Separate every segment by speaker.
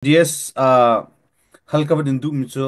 Speaker 1: DS hal ka van in duhmi cu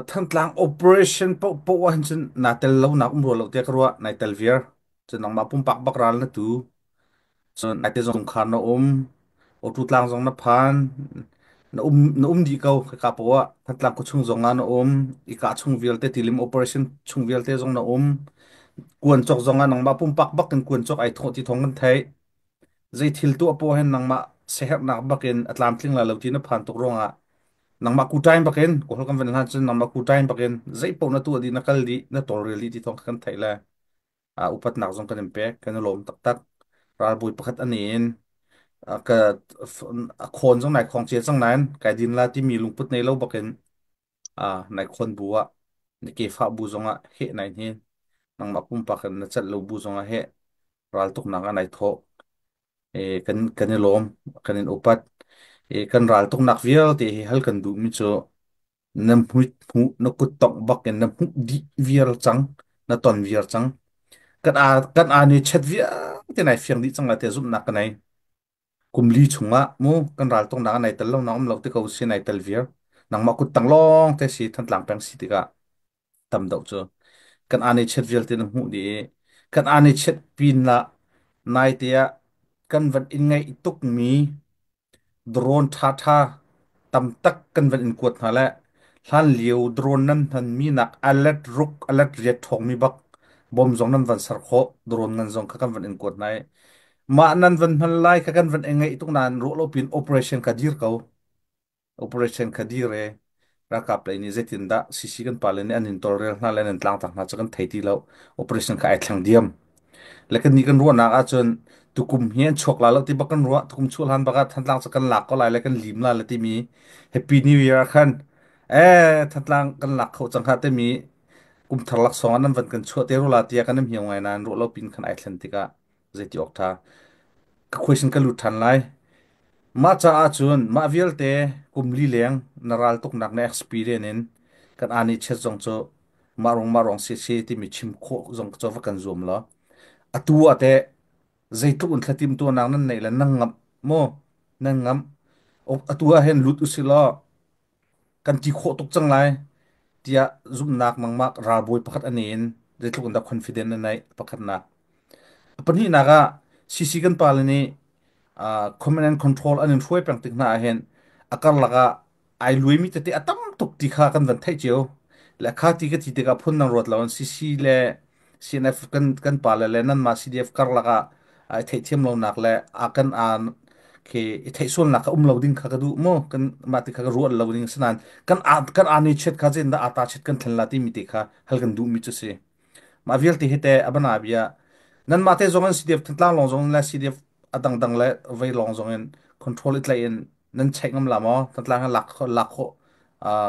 Speaker 1: Thantlang operation paohpaoh ahhin cun naa tel lonak um rua lo tiah ka ruah. Nai tel viar. Cun nangmah pumpak bak ral na tu. Cun nai te zong khar na um. Awtu tlang zong na phan. Na um dih ko khaka paoh ah. Thantlang khuachung zong ah na um. I kah chung vialte tilim operation chung vialte zong na um. Kuan cawk zong ah nangmah pumpak bak in kuan cawk ai thawh ti thawng kan theih. Zei thil tuah poah hin nangmah siaherhnak bakin a tlamtling lai lo ti na phan tuk ruangah nangmah kuṭain bakin kawl kan van hlan cun nangmah kuṭain bakin zei paoh na tuah dih na kal dih na tawlrel dih ti thawng kha kan theih le upatnak zong kan in pek kan i lawm taktak. Ralbawi pakhat ani in ka a khawn zong nai khong cia cang nain kai din la timi lungput nei lo bakin nai khawn bu ah na kefa bu zongah heh nai hin nangmah pumpak in na celh lo bu zongah heh raltuknak ah nai thawh. Kan i lawm kan in upat. Kan raltuknak vialte hi hal kan duhmi cu na hmuit hmuh na kut tongh bak in na hmuh dih viar cang na ton viar cang. Kan aa ni chet vialte nai fiang dih cang lai tiah zumhnak ka nei. Kum li chungah mu kan raltuknak ah nai tel lo na um lo ti ko si nai tel viar. Nangmah kut tang lawng te si Thantlang peng si tikah tam deuh cu kan aan i chet vialte na hmuh dih i kan aan i chet pin lah naite ah kan van in ngaih tukmi drone ṭhaṭha tam tak kan van in kuat hna le hlan lio drone nan hmanmi nak alet ruk alet riat ṭhawngmi bak bom zong nan van ser khawh drone ngan zong kha kan van in kuat hna i mah nan van hman lai kha kan van i ngaih tuk nain ruah lo pin operation kha dir ko. Operation kha dir e ralkap lei nih zeitindah CC kan pale nih an in tawlrel hna le an in tlangtlak hna cu kan thei ti lo. Operation kha ai thleng diam. Le kan nih kan ruahnak ahcun tukum hi an chuak la lo ti bak kan ruah. Tukum chuah hlan bak ah Thantlang cu kan lak ko lai le kan lim la le timi Happy New Year ah khan Thantlang kan lak kho cang kha timi kum thar laksawng ah nan van kan chuah te rula tiah kan im hiau ngai nain ruah lo pin khan ai thlen tikah zeiti awk tha ka question ka lut than lai. Mah caah cun mah vialte kum li leng na ral tuknak na experience in kan aan i chet zong cu mah ruang si si timi chim khawh zong cu va kan zuam law atu ah teh zeitluk in thlatim tuahnak nan neih le nan ngamh maw nan ngamh atu ah hin lut usih law kan ti khawh tuk cang lai tiah zumhnak nangmah ralbawi pakhat ani in zeitluk in dah confident na neih pakhatnak. Pahnihnak ah CC kan pale nih command and control an in hruai peng tik hna ahhin a karlak ah ai luimi tete a tam tuk ti kha kan van theih cio. Le kha ti ka ti tikah phun dang ruat lo in CC le CNF kan pale le nanmah CDF karlak ah ai theihthiam lonak le a kan aan khi i theihsualnak kha um lo ding kha ka duh mu kan mah ti kha ka ruat lo ding sinain kan aan i chet kha zein dah ata chet kan thlen la timi te kha hal kan duhmi cu si. Mah vialte hi teh a bana bia nanmah te zong in CDF Thantlang lawng zong le CDF a dangdang le vei lawng zong in control i tlaih in nan check ngam la maw? Thantlang lak lak khawh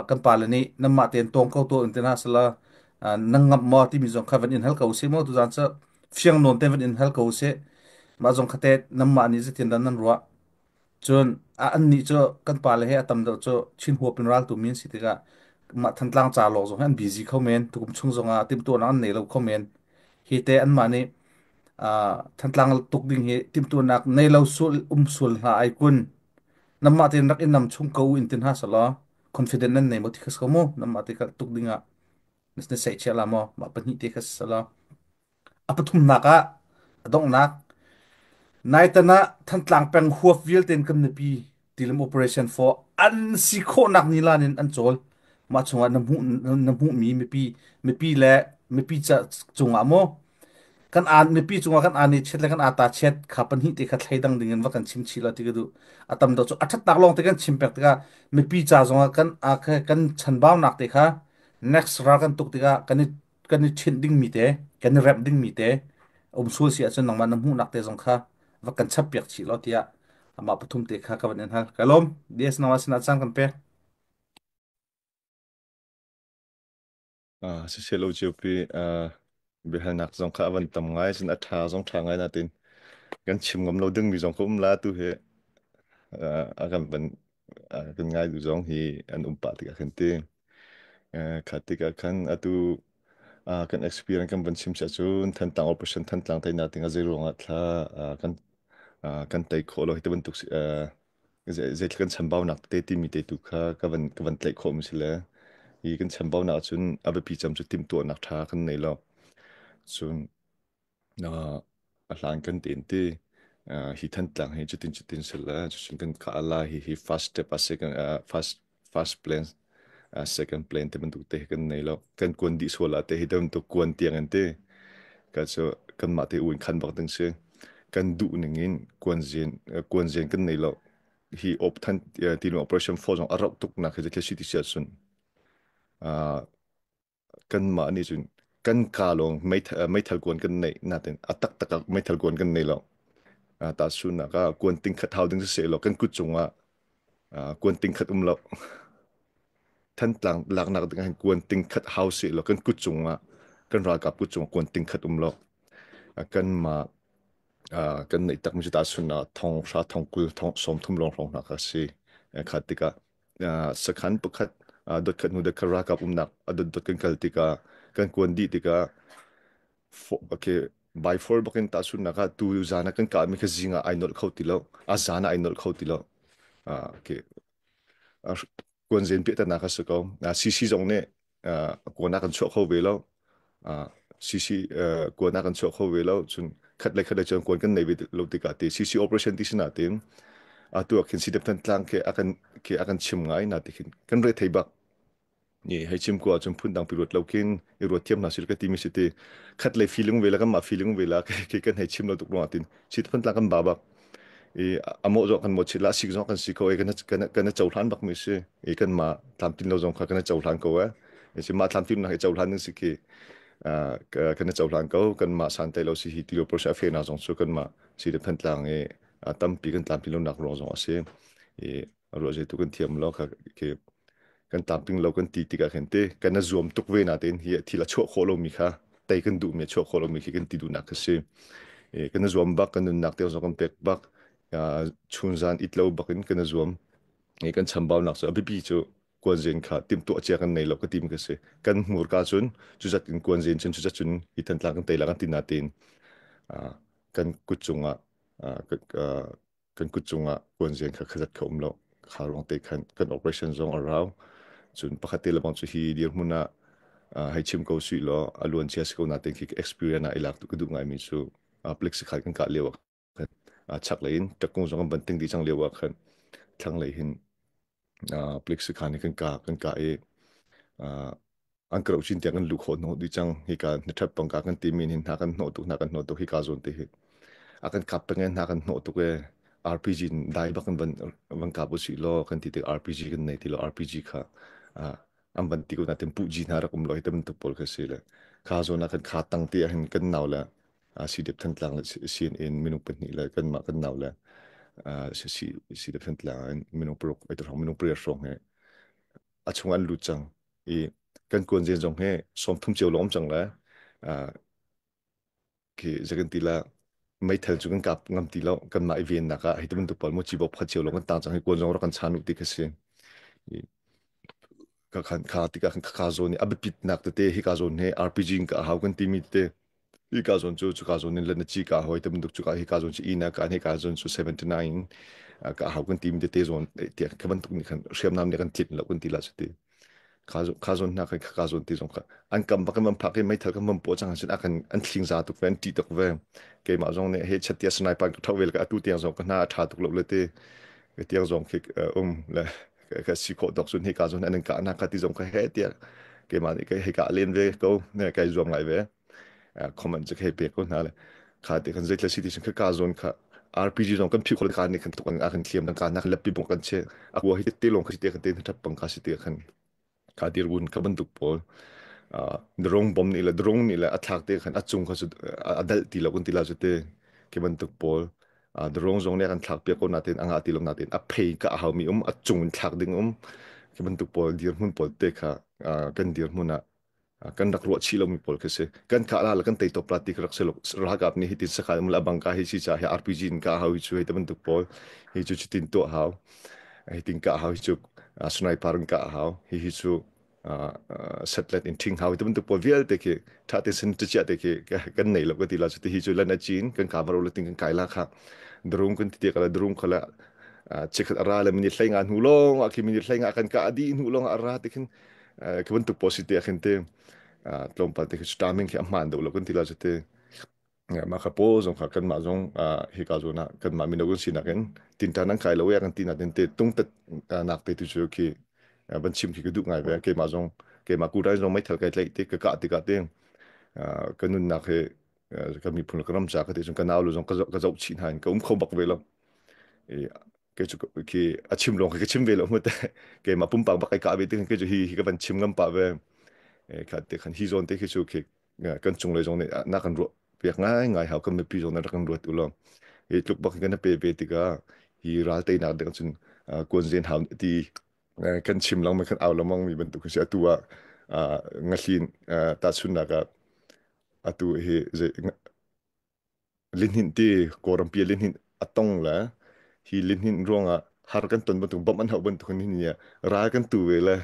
Speaker 1: kan pale nih nanmah tein tawng ko to in te hna sala nan ngamh maw timi zong kha van in hal ko sih maw tuzaan cu fiang nawn te van in hal ko sih mah zong kha te nanmah nih zeitin dah nan ruah. Cun annih cu kan pale he a tam deuh cu Chin huap in raltu mi an si tikah mah Thantlang ca lawng zong hi an busy kho men. Tukum chung zongah timhtuahnak an nei lo kho men. Hi te anmah nih Thantlang tuk ding hi timhtuahnak nei lo sul um sul hna ai kun. Namah tein rak in nam chung ko in tin ha selaw confident nan nei mo ti khas ko mu namah te tuk ding ah na sei chia la maw mah pahnih te khas selaw a pathumnak ah a donghnak. Naitan ah Thantlang peng huap vialte in kan mipi tilam operation for an si khawhnak nilan in an cawl. Mah chungah na hmuhmi mipi le mipi ca cungah maw kan aan mipi cungah kan aan i chet le kan ata chet kha pahnih te kha thleidang ding in va kan chim chih la ti ka duh. A tam deuh cu a thatnak lawng te kan chim pek tikah mipi ca zongah kan kan chanbaunak te kha next ral kan tuk tikah kan i ṭhinh dingmi te, kan i remh dingmi te um sual si ahcun nangmah na hmuhnak te zong kha va kan chappiak chih law tiah amah pathum te kha ka van in hal. Ka lawm. DS nangmah sinah caan kan pek.
Speaker 2: Siseh lo cio-pi biahalnak zong kha a van tam ngai cun a ṭha zong ṭha ngai natin kan chim ngam lo dingmi zong kha um la tu hi a kan van kan ngai du zong hi an um pah tikah khan ti kha tikah khan atu kan experience kan van chim sia cun Thantlang operation Thantlang teinak ding a zei ruangah thla kan kan tei khawh lo hi ti bantuk. Zeitluk kan chambaunak tete timi te tu kha ka van tlaih khawhmi si le hi kan chambaunak ahcun a biapi cem cu timhtuahnak ṭha kan nei lo. Cun a hlan kan tein ti hi Thantlang hi cutin cutin si le cucun kan kah la hi hi first step a second first first plan second plan te bantuk te hi kan nei lo. Kan kuan dih sual ah te hi bantuk kuan tiang in ti ka cu kanmah te u in khan bak ding si. Kan duh ning in kuan zian kan nei lo. Hi op than ti operation 4 zong a rauh tuk nak hi thil si ti si ahcun kanmah nih cun kan ka lawng meithal kuan kan neih natin a taktak ah meithal kuan kan nei lo. Tahchunhnak ah kuan ting khat hau ding siseh law kan kut cungah kuan ting khat um lo. Thantlang laknak ding ah kuan ting khat hau seh law kan kut cungah kan ralkap kut cungah kuan ting khat um lo. Kanmah kan neih takmi cu tahchun ah thong hra thong kul thong sawm thum lawng hrawng hna kha si. Kha tikah sakhan pakhat dot khat hnu dot khat ralkap umnak a dot dot kan kal tikah kan kuan dih tikah okay by four bakin tahchunhnak ah tu zan ah kan kahmi kha zing ah ai nolh kho ti lo, a zan ah ai nolh kho ti lo. Okay, kuan zen piahternak kha si ko. CC zong nih kuan ah kan chuah kho ve lo. CC kuan ah kan chuah kho ve lo. Cun khat le khat le cun kuan kan nei ve lo tikah ti CC operation ti sinah tin atu ah khin CDF Thantlang ke akan ke akan chim ngai na ti khin kan re thei bak ni hei chim ko ahcun phun dang pi ruat lo khin i ruat thiam hna sil ka ti mi si ti khat le feeling ve la kan mah feeling ve la ke kan hei chim lo tuk ruangah tin CDF Thantlang kan ba bak i amawh zong kan mawhchit la sik zong kan si ko i kan cohlan bak mi si i kan mah tlamtlin lo zong kha kan cohlan ko e si mah tlamtlin nak i cohlan ding si khi kan cohlan ko. Kan mah santai lo si hi tilo process a fe na zong cu kan mah si le Thantlang i tampi kan tlamtlin lo nak ruang zong a si i ruah zeitu kan thiam lo kha khi kan tlamtling lo kan ti tikah khin te kan zuam tuk ve na tein hi thil a chuah khawh lomi kha tei kan duhmi a chuah khawh lomi khi kan ti duhnak kha si. Kan zuam bak, kan nunnak te zong kan pek bak, chun zan it lo bak in kan zuam. Kan chambaunak cu a biapi cu kuanzen kha timhtuah cia kan nei lo ka tim ka si. Kan hmurka cun cuzat in kuanzen cun cuzat cun hi Thantlang kan tei la kan ti natein kan kut cungah kan kut cungah kuanzen kha khazat kha um lo. Kha ruang te khan kan operation zong a rau. Cun pakhat te lebang cu hi dirhmun ah hei chim ko sui law a luan cia si ko natein khi experience ah i lak tu ka duh ngaimi cu plik sikhat kan kah lio ah khan chak lei in takung zong an ban ting dih cang lio ah khan thlang lei hin plik sikhan hi kan kah i an kro chin tiang kan lu khawh hnawh dih cang. Hika hnathat pangka kan timi hin hna kan hnawh tuk, hna kan hnawh tuk. Hika zawn te hi a kan kap peng hna kan hnawh tuk e. RPG dai bak in van van kap usih law kan ti tik RPG kan nei ti lo. RPG kha an van ti ko na tin pu ji hna rak um lo hi te bantuk pawl kha si le kha zawn ah kan kha tang te ah hin kan nau le CDF Thantlang le CNN minung pahnih le kanmah kan nau le CDF Thantlang in minung paruk ai hrawng minung pariat hrawng he a chung an lut cang i kan kuan zen zong he 30 cio lawm cang le khi zakan ti la meithal cu kan kap ngam ti lo. Kan mah i ven nak ah hi bantuk pawl mu ci bok khat cio lawng kan tang cang hi kuan zong rak kan chan u ti kha si. Ka khan kha tikah khan kha zawn i a biapit nak tete hi ka zawn he RPG in ka hau kan timi tete hi ka zawn cu cuka zawn in lan chi ka hoi te bantuk cuka hi ka zawn cu ina ka he ka zawn cu 79 ka hau kan timi tete zawn tiah ka bantuk nih khan hriamnam nih kan tlinh lo kan ti la cu ti kha zawn hna khan kha zawn ti zong kha an kam bak in van phak i meithal kan van puah cang ahcun a kan an thling za tuk ve, an ṭih tuk ve. Keimah zong nih he chat tia sniper ka tho vel ka atu tiang zong ka hna a ṭha tuk lo le ti ka tiang zong khi um le ka si khawh tawk cun hika zawn an ka na ka ti zong ka he tiah keimah nih ka hei ka len ve ko ne kai zuam ngai ve. Comment cu hei pek ko hna le kha ti kan zeitla si ti cun ka zawn kha RPG zong kan phi khol ka nih kan tuk an kan thliam dan ka nak lepi bong kan che akua hi te long kha si te kan te thap pang ka si te khan kha dirgun ka bantuk pawl drone bom nih le drone nih le a thlak te khan a cung kha cu a dal ti lo kan ti la cu te ke bantuk pawl drone zong nih kan thlak piak ko natin anga ti lo natin a phei ka a haumi um a cung in thlak ding um ke bantuk pawl dirhmun pawl te kha kan dirhmun ah kan rak ruah chih lomi pawl khi si. Kan kah la kan tei top la ti khi rak si lo. Ralkap nih hitin sakai um la bangka hi si cha hi RPG in ka hau hi chu hei te bantuk pawl hi chu chitin tuah hau hitin ka hau hi chu sniper in ka hau hi hi chu satellite in thing hau te bantuk pawl vialte khi tha te sin te chia te khi kan nei lo ka ti la chu ti hi chu lan a chin kan ka baro la ting kan kai la kha drone kan ti te kala drone khala. Chikkhat a ra le minute 15 hnu lawng ah khi minute 15 kan kah dih hnu lawng ah a ra ti khin khi bantuk pawl si te ah khin te tlawmpal te khi timing khi a hmaan deuh lo kan ti la cu te. Mah kha paw zong kha kanmah zong hika zawn ah kanmah mino kan sinak in tinṭan an kai lo i a kan tinak in te tungtat nak te tu cu khi van chim khi ka duh ngai ve. Keimah zong keimah kurai zong meithal kai tlaih te ka kah tikah te ka nunnak he ka miphun le ka ram ca ka ti cun ka nau lu zong ka zoh chih hna in ka um kho bak ve lo. I kei cu khi a chim lawng khi ka chim ve lo mu te. Keimah pumpak bak kai kah ve te khin kei cu hi hi ka van chim ngam pah ve. Kha te khan hi zawn te khi cu khi kan cunglei zong nih na kan ruah piak ngaingai hau, kan mipi zong nih rak kan ruat u law hi tluk bak kan pe ve tikah hi ral teinak ding cun kuanzen hau ti kan chim lengmang kan au lengmang mi bantuk si. Atu ah ngahlin tahchunnak ah atu hi Lihninh ti Kawlrampi ah lihninh a tong le hi lihninh ruangah har kan ton bantuk bawmh an hauh bantuk hin ni ah ral kan tu ve le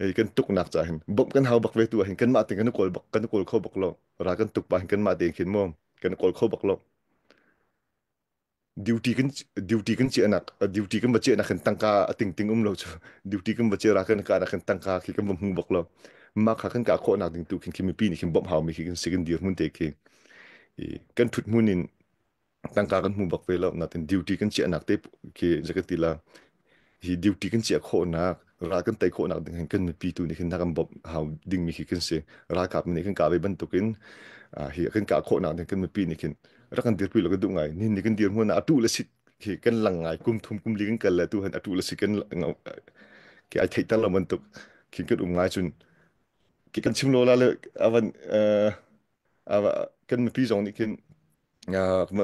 Speaker 2: ei kan tuknak caah hin bawmh kan hau bak ve tu ah hin kanmah tein kan i kawl bak kan i kawl kho bak lo. Ral kan tuk pa hin kanmah tein khin mu kan i kawl kho bak lo. Duty kan duty kan chiahnak duty kan va chiahnak hin tangka a ting ting um lo cu. Duty kan va chia ra kan ka nak hin tangka khi kan va hmu bak lo. Mah kha kan ka khawhnak ding tu khin khi mipi nih khin bawmh hau mi khi kan si kan dir hmun te khi i kan thut hmun in tangka kan hmu bak ve lo natin duty kan chiahnak te khi zakat ti la hi duty kan chiah khawhnak ral kan tei khawhnak ding hin kan mipi tu nih khin kan bawmh hau ding mi khi kan si. Ralkap nih kan kah ve bantukin hi kan kah khawhnak ding kan mipi nih khin rak kan dirpi lo kan duh ngai. Nihin ni kan dir hmun ah atu le sit khi kan lang ngai. Kum thum kum li kan kal le tu han atu le sit kan ke ai theih ter lo bantuk khin kan um ngai cun ki kan chim lo la le avan kan mipi zong nih khin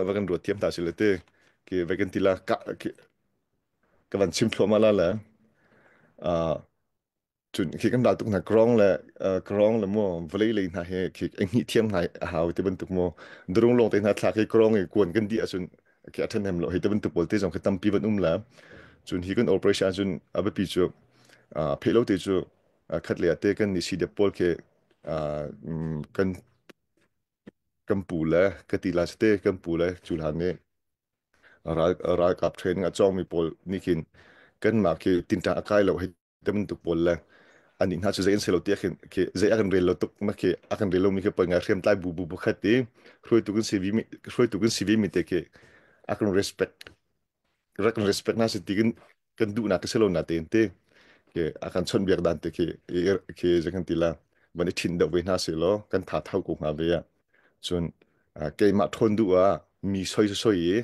Speaker 2: va kan ruat thiam ta si le te ke va kan ti la ka ka van chim thluahmah la le cun khi kan ral tuk hna krong le krong le mu vawlei lei hna he khi hnih thiam hna a hau ti bantuk mu durung lawng te hna thlak hi krong i kuan kan di ahcun khi a ṭhahnem lo hi ti bantuk pawl te zong khi tampi van um le cun hi kan operation cun a biapi cu pheh lo te cu khat le te kan ni si dep pawl khi kan kan pu le ka ti la te kan pu le cu hlan nih ralkap training a cawngmi pawl nih khin kanmah khi tinṭan a kai lo hei ti bantuk pawl le anih hna cu zei an si lo tiah khin khi zei a kan rel lo tuk ma khi a kan rel lomi khi poi ngai hriamtlai bu bu bu khat i hruaitu kan si vi mi hruaitu kan si ve mi te khi a kan respect rak kan respect na si ti kan kan duhnak ka si lo na tein te khi a kan chawnhbiak dan te khi khi zei kan ti la van i ṭhinh deuh ve hna si law kan tha tho ko hnga ve ah. Cun keimah ṭhawn duh ah mi soi soi i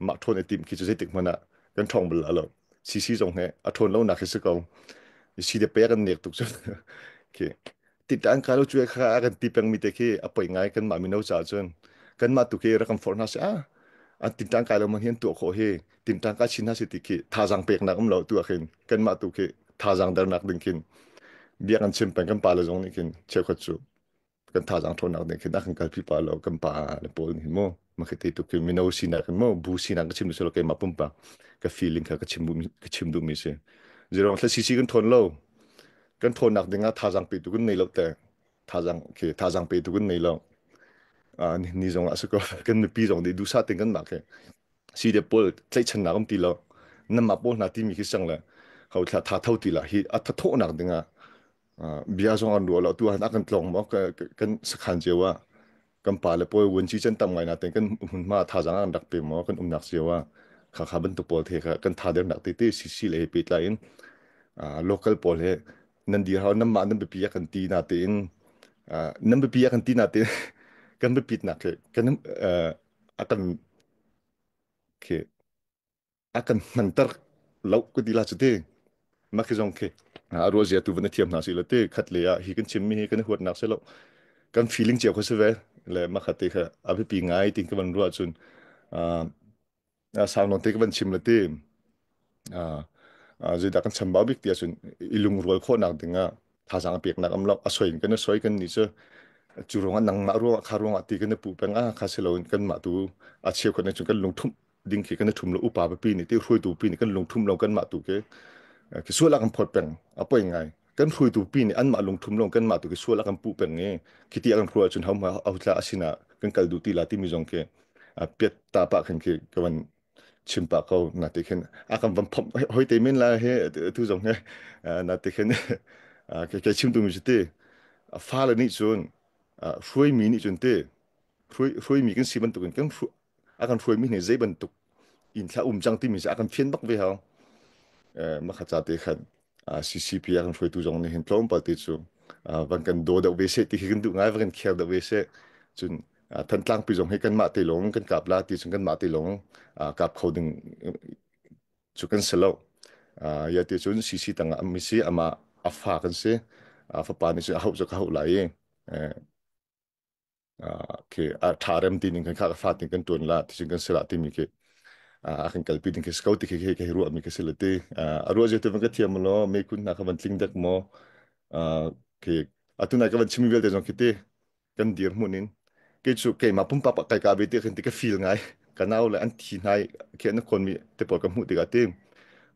Speaker 2: mah ṭhawn i timh khi cu zeitik hmanh ah kan ṭhawng bal lo. CC zong he a ṭhawn lonak hi si ko. Si de pek an nek tuk cun. Khi tit an kai lo cu kha a kan ti pengmi te khi a poi ngai kanmah mino caah cun. Kanmah tu khi rak kan forh hna seh ah an tinṭang kai lo man hi an tuah khawh hi tinṭang kai chin hna si ti khi thazaang peknak um lo tu ah khin kanmah tu khi thazaang dernak ding khin bia kan chim peng. Kan pale zong nih khin cheukhat cu kan thazaang ṭhawnnak ding khin a kan kalpi pa lo kan pa le pawl nih mu ma khi te tuk khi mino sinak in mu bu sinak ka chim silo keimah pumpak ka feeling kha ka chim duhmi si. Zirong thla sisi kan ṭhawn lo kan ṭhawnnak ding ah thazaang petu kan nei lo te thazaang khi thazaang petu kan nei lo ni zong ah si ko kan mipi zong nih duhsah ten kan mah khi si de pawl tlaihchannak um ti lo namah pawl hna timi khi sang le ho thla tha tho ti la hi a thathawhnak ding ah bia zong an ruah lo tu han a kan tlong maw kan sakhan cio ah kan pa le pawl vun chi chan tam ngai na ten kan hmunhma thazang an rak pe maw kan umnak cio ah kha kha bantuk pawl the kha kan tha der nak te te sisi le he pehtlai in local pawl he nan dir hau nan mah nan biapi a kan ti na te in nan biapi a kan ti na te kan biapit nak he kan a kan khi a kan hmanter lo ka ti la cu ti. Mah khi zong khi a ruah zia tu van i thiam hna si lo ti. Khat le ah hi kan chim mi hi kan i huatnak si lo kan feeling cio kha si ve le mah kha te kha a biapi ngai tin ka van ruah cun sang nawn te ka van chim le ti zeidah kan chambau bik ti ahcun i lungrual khawhnak ding ah thazaang peknak am lo a soi in kan i soi kan nih cu cu ruangah nangmah ruangah kha ruangah ti kan i puh peng ah kha si loin kanmah tu a cheukhat nih cun kan lungthumh ding khi kan i ṭhum lo. Upa pipi nih ti hruaitu pi nih kan lungṭhum lo kanmah tu khi khi sual a kan phawt peng. A poi ngai kan hruaitu pi nih anmah lungṭhum lo kanmah tu khi sual a kan puh peng i khi ti a kan hruai ahcun ho hotla a sinah kan kal duh ti la timi zong khi piat ta pah khin khi ka van. Chim pah ko na ti khin a kan van phomh hoi te men la he tu zong he na ti khin ke ke chim tu mi ti fale nih cun hruaimi nih cun ti hruaimi kan si bantukin kan a kan hruaimi nih zei bantuk in thla um cang timi a kan fian bak ve hau. Makha ca te khan CCP a kan hruaitu zong nih hin tlawmpal te cu van kan daw deuh ve seh ti khi kan duh ngai, van kan care deuh ve seh. Cun Thantlang pi zong hi kanmah te lawng kan kap la ti cun kanmah te lawng kap kho ding cu kan si lo. Ya ti cun CC tangah mi si ama a fa kan si, fapa nih cun a hauh cu ka hauh lai i khi a ṭha rem ti ning kan kha ka fa ting kan ṭuan la ti cun kan si la timi khi a kan kalpi ding khi si ko ti khi khi ruah mi khi si le ti a ruah zia tu van ka thiam law me kun hna kha van tling dek maw khi atu nai ka van chimi vialte zong khi ti kan dir hmun in kei cu keimah pumpak kai ka ve ti khin ti ka feel ngai ka nau le an thi hnai khi an khon mi te pawl ka hmuh tikah ti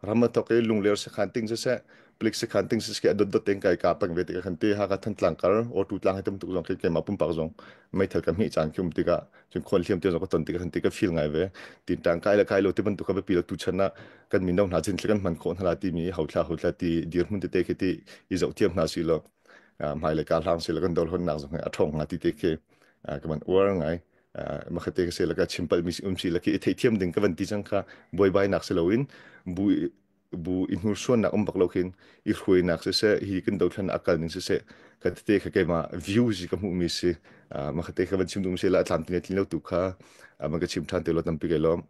Speaker 2: ram a thok i Lungler sakhan ting siseh Plik sakhan ting siseh dot dot ten kai ka pang ve tikah khan ti Hakha Thantlang kar auto tlang hai tam tuk zong khi keimah pumpak zong meithal ka hmeh caan khi um tikah cun khual hliam te zong ka ton tikah khan ti ka feel ngai ve tin tang kai le kai lo ti bantuk kha biapi lo tu chan ah kan mino hna chin kan hman khawh hna la timi hauthla hauthla ti dirhmun tete khi ti i zoh thiam hna si lo hmailei ka hlang si lo kan dol honnak zong hi a ṭhawng hnga ti te khi ka van uar ngai. Makhate ka se la ka chimpal mi um si la khi i theihthiam ding ka van ti cang kha buaibai nak si loin bu bu i hnursuannak um bak lo khin i hruainak siseh hi kan dothlan a kal ning siseh ka tete kha keimah view si ka hmuh mi si makhate ka van chim dum si la tlam tin tlin lo tu kha man ka chim than te lo tampi kai lawm.